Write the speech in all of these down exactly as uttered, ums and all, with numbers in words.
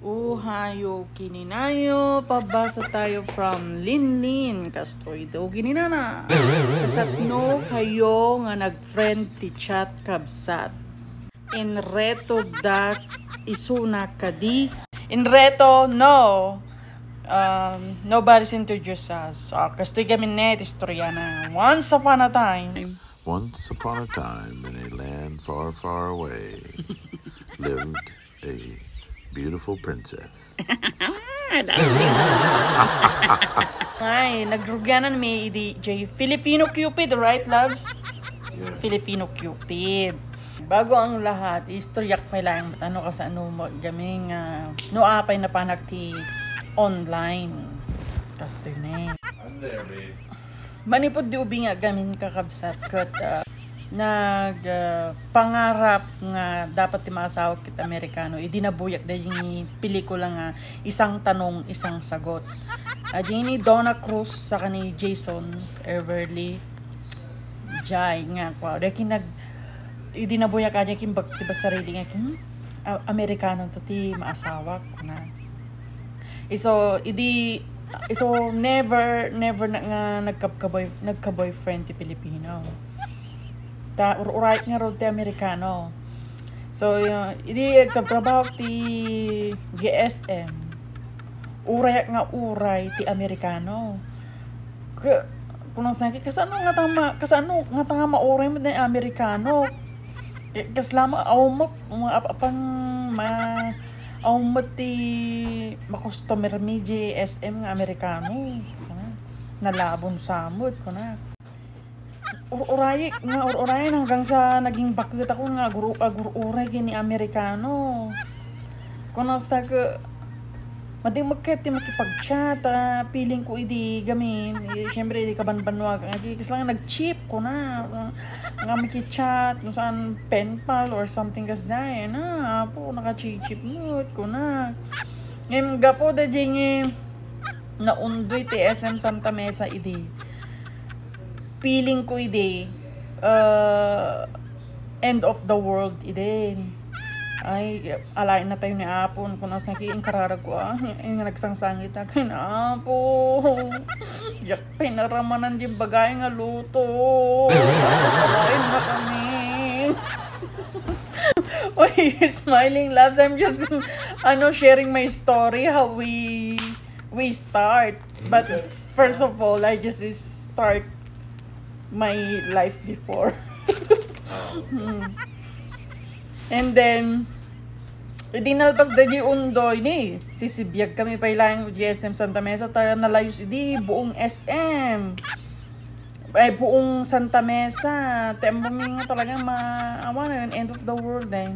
Uhayo kininayo, pabasa tayo from Linlin. Kastoy daw gininana. Kasano kayo nga nag-friend ti chat, kabsat? Inreto dak isuna kadi. Inreto, no. Um, nobody's introduced us. Ah, kastoy gamin ne, ti istorya na. Once upon a time. Once upon a time, in a land far, far away, lived a beautiful princess. Ay, nagrugianan mi idi J Filipino Cupid, right, loves? Yeah. Filipino Cupid. Bago ang lahat, istoryak pay lang ano kasano mo gaming, ah, no apay napanak ti online. Kastoy ne. I'm there, babe. Manipud di ubing nga gamin, kakabsat, ket, ah, nag, ah, pangarap nga dapat ti maasawak ket Amerikano. Idi nabuyak da ni pelikula nga Isang Tanong, Isang Sagot. Ah, di ni Donna Cruz saka ni Jason Everly. Jay nga, kwa, da kinag-, idi nabuyak kanya, kimbag, ti basarili nga, "Hmm? A-, Amerikano to ti maasawak," na. Iso, idi, iso, never, never na, nga nagkabkaboy-, nagka-boyfriend ti Pilipino. Ta, ur-, uray nga rod ti Amerikano. So, y-, idi agtrabaho ti G S M, uray nga uray ti Amerikano. Ka-, kunang sa akin, kasano nga tama, kasano nga tama uray mo ti Amerikano? Ka-, kasla mo, aw mo, mga ap-, apang ma-, aw mo ti ma-customer mi di S M nga Amerikano. Nalabon samot, kuna. Ur-, urayek nga ur-, urayen hanggang sa naging baket ako nga agur-, agur-uray ken ni Amerikano. Kuno sa ke-, madi mo ket ti makipag-chat, ah, feeling ko idi gamin, eh, syempre, idi kabanbanwa ka, nga kas lang nag-cheap ko na, ah, nga makichat, no saan, pen pal or something kas dyan, ah, apo, naka-cheap-cheap mood ko na. Ngayon, gapo da dyan, eh, naundoy ti S M Santa Mesa idi. Feeling ko idi, ah, end of the world idi. Ay, alaen na tayo ni Apon. Kung nasa ki-, ang kararag ko, ah, yung nagsangsangit na kayo na, "Apo, diak pinaramanan yung bagay nga luto. Alaen na kami." Oy, smiling loves. I'm just, ano, sharing my story, how we, we start. But first of all, I just start my life before. Ah, okay. Hmm. And then, idi nalpas da di Undoy, ni, sisibiag kami pay lang di S M Santa Mesa, ta nalayos idi buong S M. Ay, buong Santa Mesa. Ti ammo mi nga talaga ma-, awan, end of the world, eh.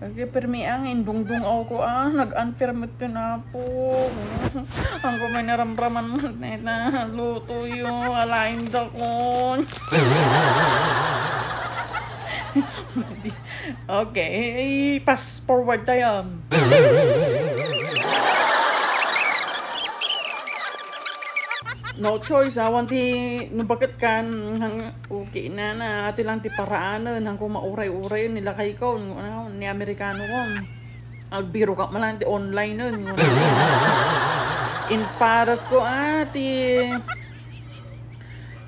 Okay, permi ang indungdung ako, ah, nag-unfair met ken Apo. Ang kumay naramraman mo, neta, luto yo, alain dakon. Okay, pass forward tayo. No choice, awan ti, no, baket kan, hang, okay na na, ati lang ti paraanen, hangko mauray-uray, nilakay ko, ni Amerikano ko. Agbiro ka man lang ti online nun. In paras ko, ah, ti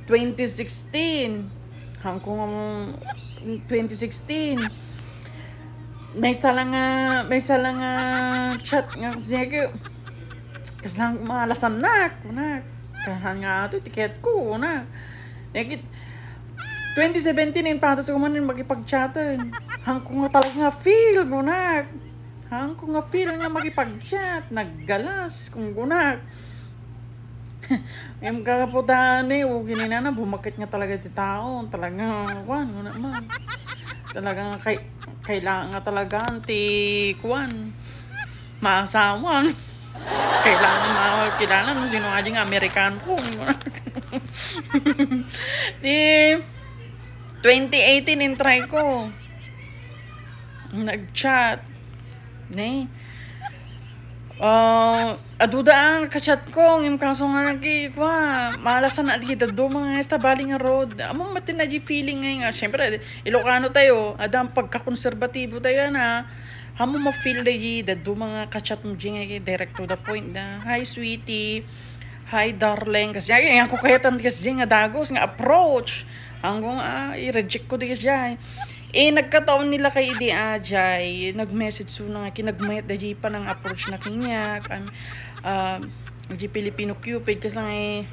twenty sixteen. Hangko nga mo, twenty sixteen. May sala nga, may sala nga chat nga kasi ko, kaslang malasan na, kunak. Kahan nga ato, tiket ko, kunak. Nakit, twenty seventeen, in patas ko man yung makipag-chatan. Hangko nga talaga nga feel, kunak. Hangko nga feel nga makipag-chat, naggalas, kung kunak. Yung kakaputan eh, o gininana, bumakit nga talaga ti tao. Talaga, kuan, mo naman. Talaga nga kay, kailangan nga talaga ti, kuan, maasawan. Kailangan ma-, kailangan mo sino nga ding American ko. Di, twenty eighteen in try ko. Nag-chat. Ne? Ah, aduda ang kachat ko, ngem kaso nga nagi-, kwa, malasan na di daduma nga esta bali nga road. Amo matin na di feeling nga nga, syempre, Ilocano tayo, adda ang pagkakonserbatibo tayo na. Amo ma-feel da di, da duma nga ka-chat mo di nga direct to the point da. "Hi, sweetie. Hi, darling." Kasi ay, ay, ako kayatan kasi di nga dagos nga approach. Ang kung, ah, i-reject ko di kasi ay. Eh, nagkataon nila kay idi ajay, nag-message so na nga, kinagmayat da di pa nang approach na kinyak. Am, ah, di Filipino Cupid, kasi nga eh,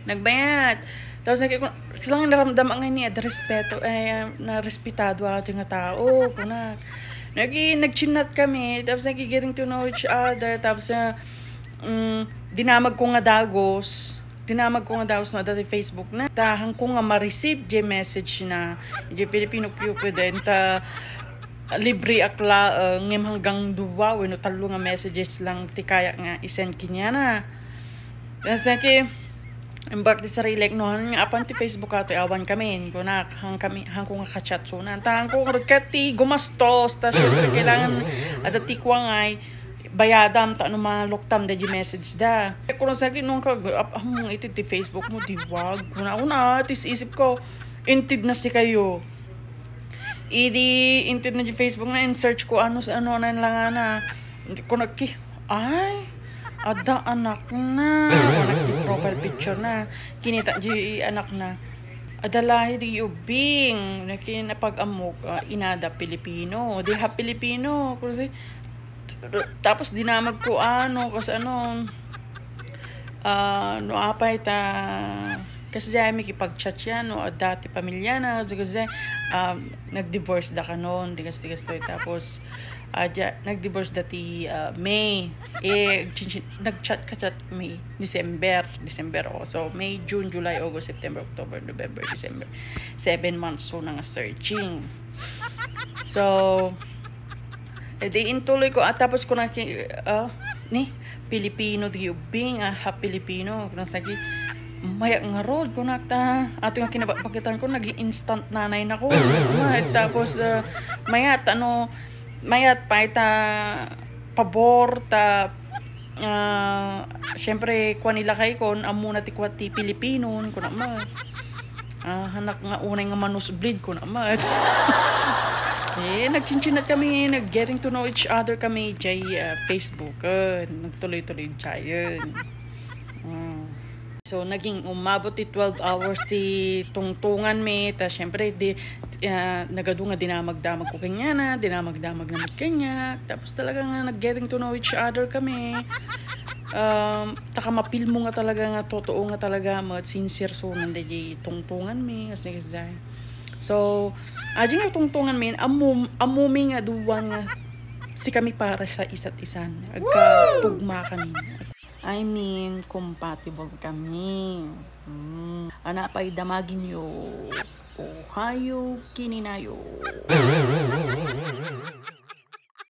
nagbayat. Tapos nag-, sila nga naramdam ang ini, ada respeto, ay, ah, na respetado ato nga tao, kuna. Nagi-, nag-chinat kami, tapos nagi-getting to know each other, tapos, ah, mm, dinamag ko nga dagos, dinamag ko nga dagos na dati Facebook na. Tahan ko nga ma-receive di message na, di Filipino Cupid, then ta, libre ak la, uh, ngem hanggang dua wenno tallo nga messages lang ti kayak nga i-send kaniana. Kasi ki, imbag ti sarili, no, han nga apan ti Facebook ato, awan kami, kunak, han kami, han ko nga ka-chat so na. Ta han ko, ket ti gumastos, ta syempre, kailangan, ada ti kuwangay, bayadam, ta ano maluktam, da di message da. Kuno sa ki, nung ka, ap-, am, iti ti Facebook mo, di wag. Kuna, kuna, ti isip ko, inted na si kayo. Idi inted na di Facebook na, in-search ko, ano, sa ano, ano, lang, ana. Ko nagki, ay, ada anak na. Anak di profile picture na. Kinita di anak na. Ada lahi di ubing. Naki napag-amok, ah, inada Pilipino. Di ha Pilipino. Kasi, tapos dinamag ko, ano, kasi ano, ah, no apay ta, kasi diay mi kipag-chat yan, no, dati pamilya na, kasi, kasi, ah, nag-divorce da kanon, digas, digas to, tapos, ah, dia-, nag-divorce da ti, ah, May, eh, chin-, chin-, nag-chat ka-chat May, December, December, oh, so, May, June, July, August, September, October, November, December, seven months, so, nang searching. So, eh, di intuloy ko, ah, tapos ko naki-, ah, ni, Pilipino di ubing, ah, ha Pilipino. Kuna sagi, mayak ngarud, kunak ta, ato nga kinabagitan ko, naging instant nanay na ko. Ah, tapos, ah, mayat, ano, mayat pa ita pabor, ta, ah, syempre, kuan nila kay kon, amuna ti kuat ti Pilipino, kuna ma. Ah, anak nga unay nga manusblid ko naman. Eh, nagchinchinat kami, nag-getting to know each other kami, jay, ah, Facebook, eh, nagtuloy-tuloy jayen. Mm. So, naging umabot ti twelve hours ti tungtungan mi. Ta, syempre, di, ah, nagadu nga dinamag-damag ko kanya na, dinamag-damag na kanya. Tapos talaga nga nag-getting to know each other kami. Um, taka mapil mo nga talaga nga totoo nga talaga met sincere so nanda di tungtungan mi, kasi, kasi. So, aji nga tungtungan mi, ammo, ammo mi nga duwan nga si kami para sa isa't isan. Agkatugma kami. I mean, compatible kami. Mm. Ana pay damagin yo. Ohayo kininayo.